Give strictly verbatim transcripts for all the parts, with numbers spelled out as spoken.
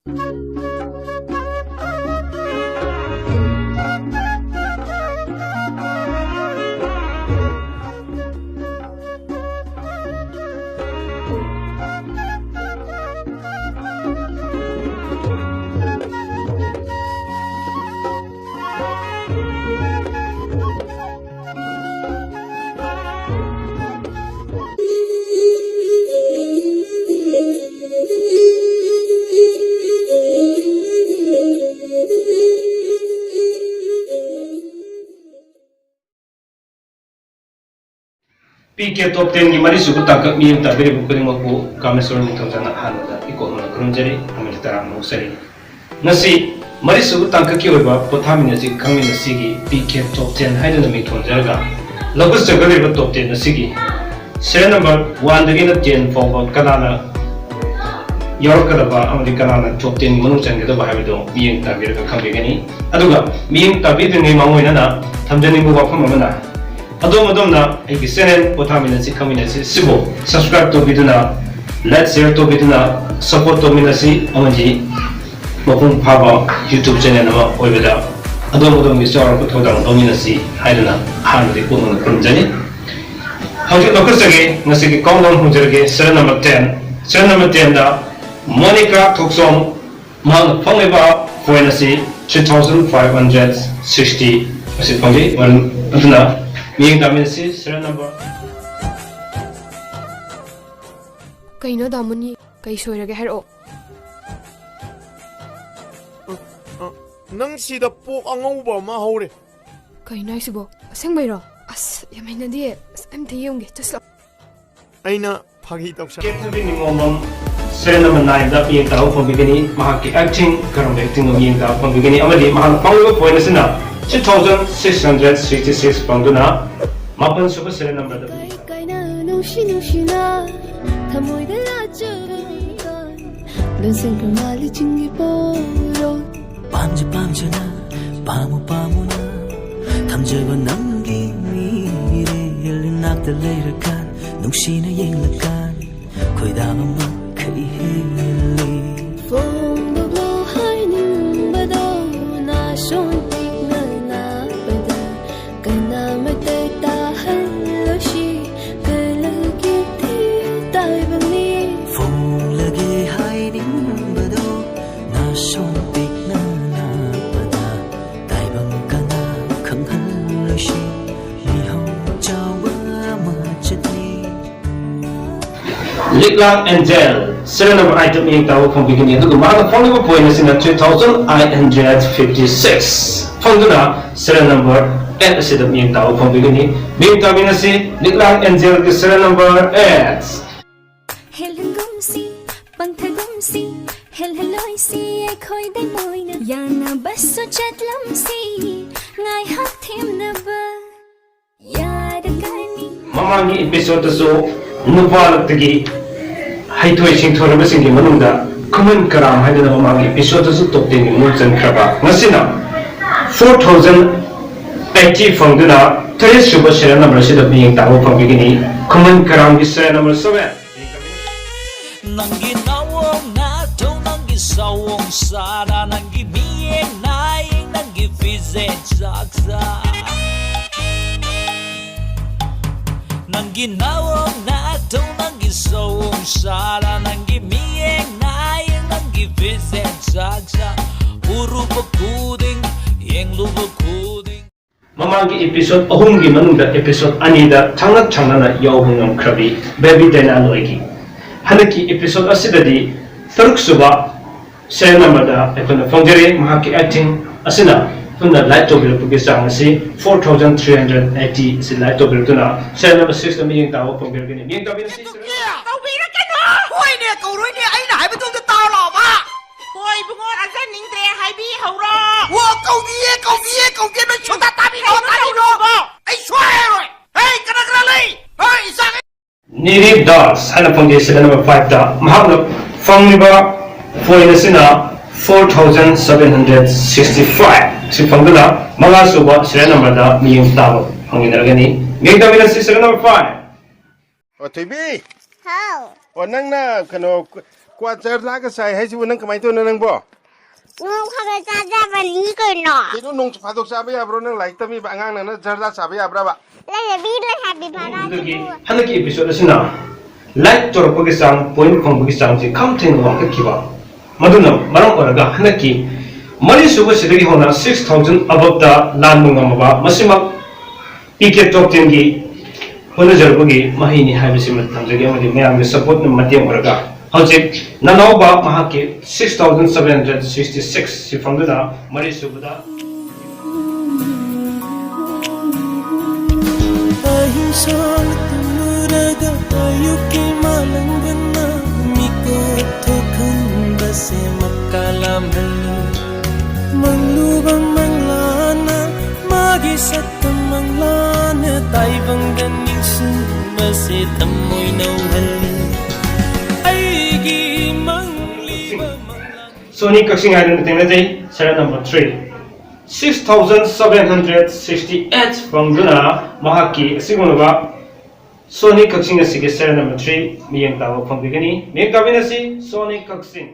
P K ꯇꯣꯞ ꯇꯦꯟꯒꯤ ꯃꯔꯤꯁꯨꯕ ꯇꯥꯡꯀꯛ ꯃꯤꯠꯌꯦꯡ ꯇꯥꯕꯤꯔꯤꯕ ꯈꯨꯗꯤꯡꯃꯛꯄꯨ ꯀꯥꯃꯦꯁꯣꯔ ꯅꯤꯡꯊꯧꯖꯥꯅ ꯑꯍꯥꯟꯕꯗ ꯏꯀꯣꯛ ꯃꯛꯅ ꯈꯨꯔꯨꯝꯖꯔꯤ ꯑꯃꯗꯤ ꯇꯔꯥꯝꯅ ꯑꯣꯛꯆꯔꯤ꯫ ꯉꯁꯤ ꯃꯔꯤꯁꯨꯕ ꯇꯥꯡꯀꯛꯀꯤ ꯑꯣꯏꯕ ꯄꯣꯊꯥꯃꯤꯟꯅꯁꯤ ꯈꯪꯃꯤꯟꯅꯁꯤꯒꯤ ꯄꯤ ꯀꯦ ꯇꯣꯞ ꯇꯦꯟ ꯍꯥꯏꯗꯨꯅ ꯃꯤꯡꯊꯣꯟꯖꯔꯒ ꯂꯧꯈꯠꯆꯒꯗꯧꯔꯤꯕ ꯇꯣꯞ ꯇꯦꯟ ꯑꯁꯤꯒꯤ ꯁꯦꯔꯤꯌꯦꯜ ꯅꯝꯕꯔ ꯋꯥꯟꯗꯒꯤꯅ ꯇꯦꯟ ꯐꯥꯎꯕ ꯀꯅꯥꯅ ꯌꯥꯎꯔꯛꯀꯗꯕ ꯑꯃꯗꯤ ꯀꯅꯥꯅ ꯇꯣꯞ ꯇꯦꯟꯒꯤ ꯃꯅꯨꯡ ꯆꯟꯒꯗꯕ ꯍꯥꯏꯕꯗꯨ ꯃꯤꯠꯌꯦꯡ ꯇꯥꯕꯤꯔꯒ ꯈꯪꯕꯤꯒꯅꯤ꯫ ꯑꯗꯨꯒ ꯃꯤꯠꯌꯦꯡ ꯇꯥꯕꯤꯗ꯭ꯔꯤꯉꯩ ꯃꯥꯡꯑꯣꯏꯅꯅ ꯊꯝꯖꯅꯤꯡꯕ ꯋꯥꯐꯝ ꯑꯃꯅ, ꯑꯗꯣꯝ ꯑꯗꯣꯝꯅ ꯑꯩꯒꯤ ꯆꯦꯅꯦꯜ ꯄꯣꯊꯥꯃꯤꯟꯅꯁꯤ ꯈꯪꯃꯤꯟꯅꯁꯤ ꯁꯤꯕꯨ ꯁꯕꯁꯀ꯭ꯔꯥꯏꯕ ꯇꯧꯕꯤꯗꯨꯅ, ꯂꯥꯏꯛ ꯁꯤꯌꯔ ꯇꯧꯕꯤꯗꯨꯅ ꯁꯄꯣꯔꯠ ꯇꯧꯃꯤꯟꯅꯁꯤ ꯑꯃꯗꯤ ꯃꯄꯨꯡ ꯐꯥꯕ ꯌꯨꯇ꯭ꯌꯨꯕ ꯆꯦꯅꯦꯜ ꯑꯃ ꯑꯣꯏꯕꯗ ꯑꯗꯣꯝ ꯑꯗꯣꯝꯒꯤ ꯆꯥꯎꯔꯥꯛꯄ ꯊꯧꯗꯥꯡ ꯂꯧꯃꯤꯟꯅꯁꯤ ꯍꯥꯏꯗꯨꯅ ꯑꯍꯥꯟꯕꯗꯤ ꯄꯨꯛꯅꯤꯡ ꯈꯨꯔꯨꯝꯖꯔꯤ꯫ ꯍꯧꯖꯤꯛ ꯂꯧꯈꯠꯆꯒꯦ, ꯉꯁꯤꯒꯤ ꯀꯥꯎꯟꯗꯥꯎꯟ ꯍꯧꯖꯔꯒꯦ꯫ Serial number ten, serial number ꯇꯦꯟꯗ ꯃꯣꯅꯤꯀꯥ ꯊꯣꯛꯆꯣꯝ, ꯃꯍꯥꯛꯅ ꯐꯪꯂꯤꯕ ꯄꯣꯏꯟ ꯑꯁꯤ three thousand five hundred sixty ꯑꯁꯤ ꯐꯪꯂꯤ꯫ ꯃꯔꯝ ꯑꯗꯨꯅ ꯃꯤꯠꯌꯦꯡ ꯇꯥꯃꯤꯟꯅꯁꯤ꯫ ꯁꯦꯔꯤꯌꯦꯜ ꯅꯝꯕꯔ ꯀꯩꯅꯣ ꯗꯥꯃꯨꯅꯤ? ꯀꯩ ꯁꯣꯏꯔꯒꯦ ꯍꯥꯏꯔꯛꯑꯣ꯫ ꯑ, ꯑ, ꯅꯪ ꯁꯤꯗ ꯄꯣꯛ ꯑꯉꯧꯕ ꯑꯃ ꯍꯧꯔꯦ꯫ ꯀꯩꯅꯣ ꯍꯥꯏꯁꯤꯕꯣ? ꯑꯁꯦꯡꯕꯩꯔꯣ? ꯑꯁ, ꯌꯥꯝ ꯍꯩꯅꯗꯤꯌꯦ꯫ ꯑꯁ, ꯑꯩ ꯑꯝꯇ ꯌꯦꯡꯉꯨꯒꯦ꯫ ꯆꯠꯁꯤ ꯂꯥꯛꯑꯣ꯫ ꯑꯩꯅ ꯐꯥꯒꯤ ꯇꯧꯁꯟ ꯀꯦꯊꯕꯤ ꯅꯤꯉꯣꯝꯕꯝ ꯁꯦꯔꯤꯌꯦꯜ ꯅꯝꯕꯔ ꯅꯥꯏꯟꯗ ꯃꯤꯠꯌꯦꯡ ꯇꯥꯕ ꯐꯪꯕꯤꯒꯅꯤ꯫ ꯃꯍꯥꯛꯀꯤ ꯑꯦꯛꯇꯤꯡ, ꯀꯔꯝꯕ ꯑꯦꯛꯇꯤꯡꯅꯣ ꯃꯤꯠꯌꯦꯡ ꯇꯥꯕ ꯐꯪꯕꯤꯒꯅꯤ꯫ ꯑꯃꯗꯤ ꯃꯍꯥꯛꯅ ꯐꯪꯂꯤꯕ ꯄꯣꯏꯟ ꯑꯁꯤꯅ three thousand six hundred sixty six ꯐꯪꯗꯨꯅ ꯃꯥꯄꯟ ꯁꯨꯕ ꯁꯦꯔꯤꯌꯦꯜ ꯅꯝꯕꯔꯗ ꯀꯥꯏꯅ ꯅꯨꯡꯁꯤ ꯅꯨꯡꯁꯤꯅ ꯊꯃꯣꯏꯗ ꯂꯥꯠꯆꯕ ꯂꯣꯟꯁꯤꯟꯈ꯭ꯔ ꯃꯥꯜꯂꯤ ꯆꯤꯡꯒꯤ ꯄꯣꯔꯣ ꯄꯥꯝꯖ ꯄꯥꯝꯖꯅ ꯄꯥꯝꯃꯨ ꯄꯥꯝꯃꯨꯅ ꯊꯝꯖꯕ ꯅꯪꯒꯤ ꯃꯤꯔꯦꯜ ꯏꯅꯥꯛꯇ ꯂꯩꯔꯀꯥꯟ ꯅꯨꯡꯁꯤꯅ ꯌꯦꯡꯂꯀꯥꯟ ꯈꯣꯏꯗꯥꯕ ꯃꯈꯩ ꯍꯦꯜꯂꯤ ꯐꯣꯡꯗꯣꯛ ꯁꯣꯟ ꯄꯤꯛꯅ ꯂꯥꯛꯄꯗ ꯇꯥꯏꯕꯪ ꯀꯅꯥ ꯈꯪꯍꯜꯂꯣꯏꯁꯤ, ꯃꯤꯍꯧ ꯆꯥꯎꯕ ꯑꯃ ꯆꯠꯂꯤ꯫ ꯂꯤꯛꯂꯥꯡ ꯑꯦꯟꯖꯦꯜ serial number eight ꯇ ꯃꯤꯠꯌꯦꯡ ꯇꯥꯕ ꯐꯪꯕꯤꯒꯅꯤ, ꯑꯗꯨꯒ ꯃꯍꯥꯛꯅ ꯐꯪꯂꯤꯕ point ꯑꯁꯤꯅ three thousand eight hundred fifty six ꯐꯪꯗꯨꯅ serial number eight ꯑꯁꯤꯗ ꯃꯤꯠꯌꯦꯡ ꯇꯥꯕ ꯐꯪꯕꯤꯒꯅꯤ꯫ ꯃꯤꯠꯌꯦꯡ ꯇꯥꯃꯤꯟꯅꯁꯤ ꯂꯤꯛꯂꯥꯡ ꯑꯦꯟꯖꯦꯜꯒꯤ serial number eight꯫ ꯍꯦꯜꯍꯟꯒꯨꯝꯁꯤ, ꯄꯪꯊꯒꯨꯝꯁꯤ, ꯍꯦꯜꯍꯜꯂꯣꯏꯁꯤ ꯑꯩꯈꯣꯏꯗ ꯃꯣꯏꯅ꯫ ꯌꯥꯅꯕꯁꯨ ꯆꯠꯂꯝꯁꯤ, ꯉꯥꯏꯍꯥꯛ ꯊꯦꯝꯅꯕ ꯌꯥꯔꯒꯅꯤ꯫ ꯃꯃꯥꯡꯒꯤ episode ꯇꯁꯨ ꯅꯨꯄꯥ ꯂꯛꯇꯒꯤ ꯍꯩꯊꯣꯏ ꯁꯤꯡꯊꯣꯏꯔꯕꯁꯤꯡꯒꯤ ꯃꯅꯨꯡꯗ ꯈꯨꯃꯟ ꯀꯔꯥꯝ ꯍꯥꯏꯗꯨꯅ ꯃꯃꯥꯡꯒꯤ episode ꯇꯁꯨ top ten ꯒꯤ ꯃꯅꯨꯡ ꯆꯟꯈ꯭ꯔꯕ, ꯉꯁꯤꯅ four thousand eighty ꯐꯪꯗꯨꯅ ꯇꯔꯦꯠ ꯁꯨꯕ serial number ꯑꯁꯤꯗ ꯃꯤꯠꯌꯦꯡ ꯇꯥꯕ ꯐꯪꯕꯤꯒꯅꯤ, ꯈꯨꯃꯟ ꯀꯔꯥꯝꯒꯤ serial number seven꯫ ꯅꯪꯒꯤ ꯅꯥꯋꯣꯡ ꯅꯥꯊꯧ, ꯅꯪꯒꯤ ꯁꯥꯋꯣꯡ ꯁꯥꯗꯥ, ꯅꯪꯒꯤ ꯃꯤꯌꯦꯡ ꯅꯥꯌꯦꯡ, ꯅꯪꯒꯤ ꯐꯤꯖꯦꯠ ꯆꯥꯛꯆꯥ꯫ ꯅꯪꯒꯤ ꯅꯥꯋꯣꯡ ꯅꯥꯊꯧ, ꯅꯪꯒꯤ ꯁꯥꯋꯣꯡ ꯁꯥꯗꯥ, ꯅꯪꯒꯤ ꯃꯤꯌꯦꯡ ꯅꯥꯌꯦꯡ, ꯅꯪꯒꯤ ꯐꯤꯖꯦꯠ ꯆꯥꯛꯆꯥ꯫ ꯎꯔꯨꯕ ꯈꯨꯗꯤꯡ, ꯌꯦꯡꯂꯨꯕ ꯈꯨꯗꯤꯡ꯫ ꯃꯃꯥꯡꯒꯤ episode ꯑꯍꯨꯝꯒꯤ ꯃꯅꯨꯡꯗ episode ꯑꯅꯤꯗ ꯊꯪꯅ ꯊꯪꯅꯅ ꯌꯥꯎꯕ ꯉꯝꯈ꯭ꯔꯕꯤ ꯕꯦꯕꯤ ꯗꯥꯏꯅꯥ ꯂꯣꯏꯒꯤ ꯍꯟꯗꯛꯀꯤ episode ꯑꯁꯤꯗꯗꯤ ꯇꯔꯨꯛ ꯁꯨꯕ serial number ꯗ ꯑꯩꯈꯣꯏꯅ ꯐꯪꯖꯔꯦ꯫ ꯃꯍꯥꯛꯀꯤ acting ꯑꯁꯤꯅ ꯄꯨꯟꯅ like ꯇꯧꯕꯤꯔꯛꯄꯒꯤ ꯆꯥꯡ ꯑꯁꯤ four thousand three hundred eighty ꯑꯁꯤ like ꯇꯧꯕꯤꯔꯛꯇꯨꯅ serial number six ꯇ ꯃꯤꯠꯌꯦꯡ ꯇꯥꯕ ꯐꯪꯕꯤꯔꯒꯅꯤ꯫ ꯃꯤꯠꯌꯦꯡ ꯇꯥꯕꯤꯔꯁꯤ꯫ ꯀꯧꯕꯤꯔꯛꯀꯅꯨ! ꯍꯣꯏꯅꯦ, ꯀꯧꯔꯣꯏꯅꯦ, ꯑꯩꯅ ꯍꯥꯏꯕꯗꯨ ꯑꯝꯇ ꯇꯥꯎ ꯂꯥꯎꯕ꯫ ꯍꯣꯏ ꯏꯕꯨꯡꯉꯣ, ꯇꯥꯖꯅꯤꯡꯗ꯭ꯔꯦ, ꯍꯥꯏꯕꯤꯍꯧꯔꯣ꯫ ꯑꯣ, ꯀꯧꯗꯤꯌꯦ, ꯀꯧꯗꯤꯌꯦ, ꯀꯧꯗꯤꯌꯦ, ꯅꯣꯏ ꯁꯨꯡꯇꯥ ꯇꯥꯕꯤꯔꯣ, ꯀꯩꯅꯣ ꯇꯥꯕꯤꯔꯣ꯫ ꯇꯧꯔꯤꯁꯤꯕꯣ? ꯑꯩ ꯁꯣꯏꯔꯣꯏ꯫ ꯍꯦ, ꯀꯅꯥ ꯀꯅꯥ ꯂꯩ? ꯍꯦ, ꯏꯆꯥ꯫ ꯅꯤꯔꯤꯞ ꯗꯥꯁ ꯍꯥꯏꯅ ꯐꯪꯖꯩ serial number five ꯇ꯫ ꯃꯍꯥꯛꯅ ꯐꯪꯂꯤꯕ point ꯑꯁꯤꯅ four thousand seven hundred sixty five꯫ ꯁꯤ ꯐꯪꯗꯨꯅ ꯃꯉꯥ ꯁꯨꯕ serial number ꯗ ꯃꯤꯠꯌꯦꯡ ꯇꯥꯕ ꯐꯪꯃꯤꯟꯅꯔꯒꯅꯤ꯫ ꯃꯤꯠꯌꯦꯡ ꯇꯥꯃꯤꯟꯅꯁꯤ serial number five꯫ ꯑꯣ, ꯊꯣꯏꯕꯤ! ꯍꯥꯎ꯫ ꯑꯣ, ꯅꯪꯅ ꯀꯩꯅꯣ, ꯀ꯭ꯋꯥ ꯆꯔꯗꯥꯒ ꯆꯥꯏ ꯍꯥꯏꯁꯤꯕꯨ ꯅꯪ ꯀꯃꯥꯏꯅ ꯇꯧꯔꯤꯅꯣ ꯅꯪꯕꯣ? ꯅꯣꯡ ꯈꯔ ꯈꯔ ꯆꯥꯖꯕꯅꯤ ꯀꯩꯅꯣ꯫ ꯀꯩꯅꯣ, ꯅꯣꯡ ꯐꯥꯗꯣꯛ ꯆꯥꯕ ꯌꯥꯕ꯭ꯔꯣ? ꯅꯪ ꯂꯥꯏꯔꯤꯛ ꯇꯝꯃꯤꯕ ꯑꯉꯥꯡ ꯅꯪꯅ ꯖꯔꯗꯥ ꯆꯥꯕ ꯌꯥꯕ꯭ꯔꯕ? ꯂꯩꯔꯕꯤ ꯂꯩꯁꯥꯕꯤ ꯐꯥꯔꯥ ꯑꯗꯨꯒꯤ ꯁꯤꯕꯨ꯫ ꯍꯟꯗꯛꯀꯤ episode ꯑꯁꯤꯅ like ꯇꯧꯔꯛꯄꯒꯤ ꯆꯥꯡ, point ꯐꯪꯕꯒꯤ ꯆꯥꯡꯁꯤ ꯈꯝ ꯊꯦꯡꯅ ꯋꯥꯡꯈꯠꯈꯤꯕ꯫ ꯃꯗꯨꯅ ꯃꯔꯝ ꯑꯣꯏꯔꯒ ꯍꯟꯗꯛꯀꯤ ꯃꯔꯤꯁꯨꯕꯁꯤꯗꯒꯤ ꯍꯧꯅ six thousand aboveꯇ ꯂꯥꯟꯕ ꯉꯝꯃꯕ, ꯃꯁꯤꯃꯛ P K Top tenꯒꯤ ꯍꯣꯠꯅꯖꯔꯨꯕꯒꯤ ꯃꯍꯩꯅꯤ ꯍꯥꯏꯕꯁꯤꯃ ꯊꯝꯖꯒꯦ, ꯑꯃꯗꯤ ꯃꯌꯥꯝꯒꯤ supportꯅ ꯃꯇꯦꯡ ꯑꯣꯏꯔꯒ ꯍꯧꯖꯤꯛ ꯅꯅꯥꯎꯕ ꯃꯍꯥꯛꯀꯤ six thousand seven hundred sixty six ꯁꯤ ꯐꯪꯗꯨꯅ ꯃꯔꯤꯁꯨꯕꯗ ꯑꯍꯤꯡ ꯁꯥꯡꯅ ꯇꯨꯝꯂꯨꯔꯒ ꯑꯌꯨꯛꯀꯤ ꯃꯥꯂꯪꯕꯅ ꯃꯤꯀꯞ ꯊꯣꯛꯍꯟꯕꯁꯦ ꯃꯀꯥ ꯂꯥꯝꯍꯜꯂꯤ꯫ ꯃꯪꯂꯨꯕ ꯃꯪꯂꯥꯅ ꯃꯥꯒꯤ ꯁꯛꯇꯝ ꯃꯪꯂꯥꯅ ꯇꯥꯏꯕꯪꯗ ꯅꯤꯡꯁꯤꯡꯕꯁꯦ ꯊꯃꯣꯏ ꯅꯧꯍꯜꯂꯤ꯫ ꯑꯩꯒꯤ ꯃꯪꯂꯤꯕ ꯃꯪꯂꯥ Sony ꯀꯛꯆꯤꯡ ꯍꯥꯏꯗꯨꯅ ꯊꯦꯡꯅꯖꯩ, serial number three꯫ Six thousand seven hundred sixty eight ꯐꯪꯗꯨꯅ ꯃꯍꯥꯛꯀꯤ ꯑꯁꯤꯒꯨꯝꯂꯕ Sony ꯀꯛꯆꯤꯡ ꯑꯁꯤꯒꯤ serial number three ꯃꯤꯠꯌꯦꯡ ꯇꯥꯕ ꯐꯪꯕꯤꯒꯅꯤ꯫ ꯃꯤꯠꯌꯦꯡ ꯇꯥꯕꯤꯅꯁꯤ, Sony ꯀꯛꯆꯤꯡ꯫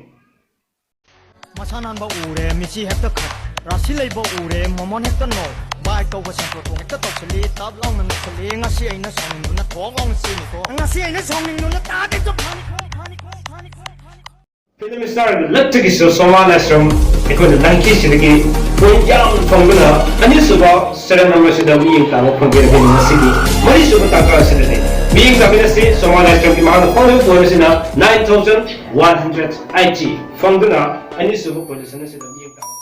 ꯃꯁꯥ ꯅꯥꯟꯕ ꯎꯔꯦ, ꯃꯤꯠꯁꯤ ꯍꯦꯛꯇ ꯈꯞ꯫ ꯔꯥꯁꯤ ꯂꯩꯕ ꯎꯔꯦ, ꯃꯃꯣꯟ ꯍꯦꯛꯇ ꯅꯣꯛ꯫ ꯕꯥꯏꯛ ꯊꯧꯕ ꯁꯦꯟꯇ꯭ꯔꯣ ꯊꯣꯡ ꯍꯦꯛꯇ ꯇꯧꯁꯤꯜꯂꯤ, ꯇꯞ ꯂꯥꯎꯅ ꯅꯣꯛꯁꯤꯜꯂꯤ꯫ ꯉꯁꯤ ꯑꯩꯅ ꯁꯥꯎꯅꯤꯡꯗꯨꯅ ꯊꯣꯛ ꯂꯥꯎꯅ ꯆꯦꯜꯂꯤꯀꯣ꯫ ꯉꯁꯤ ꯑꯩꯅ ꯁꯥꯎꯅꯤꯡꯗꯨꯅ ꯇꯥꯗꯦ ꯆꯨꯞ ꯐꯥꯅꯤꯀꯣ, ꯐꯥꯅꯤꯀꯣ, ꯐꯥꯅꯤꯀꯣ, ꯐꯥꯅꯤꯀꯣ꯫ Film star ꯂꯛꯇꯒꯤꯁꯨ ꯁꯣꯃꯥ ꯂꯥꯏꯁ꯭ꯔꯝ ꯑꯩꯈꯣꯏꯅ ꯂꯥꯡꯀꯤꯁꯤꯗꯒꯤ point ꯌꯥꯝ ꯐꯪꯗꯨꯅ ꯑꯅꯤꯁꯨꯕ serial number ꯁꯤꯗ ꯃꯤꯠꯌꯦꯡ ꯇꯥꯕ ꯐꯪꯖꯔꯒꯅꯤ꯫ ꯉꯁꯤꯒꯤ ꯃꯔꯤꯁꯨꯕ ꯇꯥꯡꯀꯛ ꯑꯁꯤꯗꯗꯤ ꯃꯤꯠꯌꯦꯡ ꯇꯥꯕꯤꯔꯁꯤ, ꯁꯣꯃꯥ ꯂꯥꯏꯁ꯭ꯔꯝꯒꯤ ꯃꯍꯥꯛꯅ ꯐꯪꯂꯤꯕ point ꯑꯁꯤꯅ nine thousand one hundred eighty ꯐꯪꯗꯨꯅ ꯑꯅꯤꯁꯨꯕ position ꯑꯁꯤꯗ ꯃꯤꯠꯌꯦꯡ ꯇꯥꯕ ꯐꯪꯖꯔꯒꯅꯤ꯫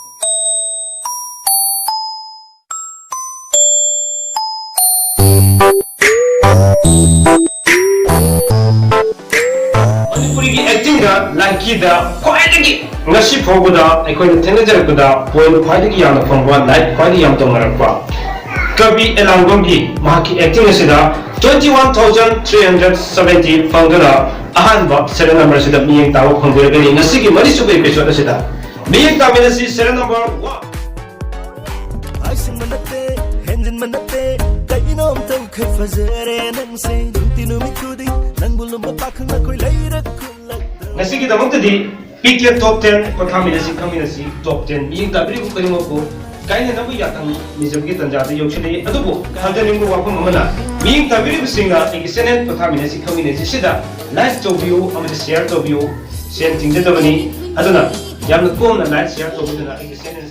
ꯃꯅꯤꯄꯨꯔꯤꯒꯤ actingꯗ ꯂꯥꯏꯀꯤꯗ ꯈ꯭ꯋꯥꯏꯗꯒꯤ ꯉꯁꯤ ꯐꯥꯎꯕꯗ ꯑꯩꯈꯣꯏꯅ ꯊꯦꯡꯅꯖꯔꯛꯄꯗ point ꯈ꯭ꯋꯥꯏꯗꯒꯤ ꯌꯥꯝꯅ ꯐꯪꯕ, like ꯈ꯭ꯋꯥꯏꯗꯒꯤ ꯌꯥꯝ ꯇꯧꯅꯔꯛꯄ ꯀꯕꯤ ꯑꯦꯂꯥꯡꯕꯝꯒꯤ ꯃꯍꯥꯛꯀꯤ acting ꯑꯁꯤꯗ twenty one thousand three hundred seventy ꯐꯪꯗꯨꯅ ꯑꯍꯥꯟꯕ serial number ꯑꯁꯤꯗ ꯃꯤꯠꯌꯦꯡ ꯇꯥꯕ ꯐꯪꯖꯔꯒꯅꯤ꯫ ꯉꯁꯤꯒꯤ ꯃꯔꯤꯁꯨꯕ episode ꯑꯁꯤꯗ ꯃꯤꯠꯌꯦꯡ ꯇꯥꯃꯤꯟꯅꯁꯤ, serial number one꯫ ꯍꯥꯏꯁꯤꯟꯕ ꯅꯠꯇꯦ, ꯍꯦꯟꯖꯤꯟꯕ ꯅꯠꯇꯦ, ꯀꯩꯅꯣꯝꯇꯧ ꯈꯔ ꯐꯖꯔꯦ ꯅꯪꯁꯦ꯫ ꯅꯨꯡꯇꯤ ꯅꯨꯃꯤꯠ ꯈꯨꯗꯤꯡ ꯅꯪꯕꯨ ꯂꯨꯝꯕ ꯄꯥꯈꯪ ꯑꯩꯈꯣꯏ ꯂꯩꯔꯛ ꯈꯨꯜꯂꯛꯇ꯫ ꯉꯁꯤꯒꯤꯗꯃꯛꯇꯗꯤ P K Top ten ꯄꯣꯊꯥꯃꯤꯟꯅꯁꯤ ꯈꯪꯃꯤꯟꯅꯁꯤ Top ten ꯃꯤꯠꯌꯦꯡ ꯇꯥꯕꯤꯔꯤꯕ ꯈꯨꯗꯤꯡꯃꯛꯄꯨ ꯀꯥꯏꯅꯅꯕ ꯌꯥꯊꯪ ꯅꯤꯖꯕꯒꯤ ꯇꯥꯟꯖꯥꯗ ꯌꯧꯁꯤꯜꯂꯛꯏ꯫ ꯑꯗꯨꯕꯨ ꯈꯪꯖꯅꯤꯡꯕ ꯋꯥꯐꯝ ꯑꯃꯅ, ꯃꯤꯠꯌꯦꯡ ꯇꯥꯕꯤꯔꯤꯕꯁꯤꯡꯅ ꯑꯩꯒꯤ channel ꯄꯣꯊꯥꯃꯤꯟꯅꯁꯤ ꯈꯪꯃꯤꯟꯅꯁꯤ ꯁꯤꯗ like ꯇꯧꯕꯤꯌꯨ ꯑꯃꯗꯤ share ꯇꯧꯕꯤꯌꯨ꯫ ꯁꯦꯜ ꯇꯤꯡꯖꯗꯕꯅꯤ꯫ ꯑꯗꯨꯅ ꯌꯥꯝꯅ ꯀꯣꯝꯅ like share ꯇꯧꯕꯤꯗꯨꯅ ꯑꯩꯒꯤ channel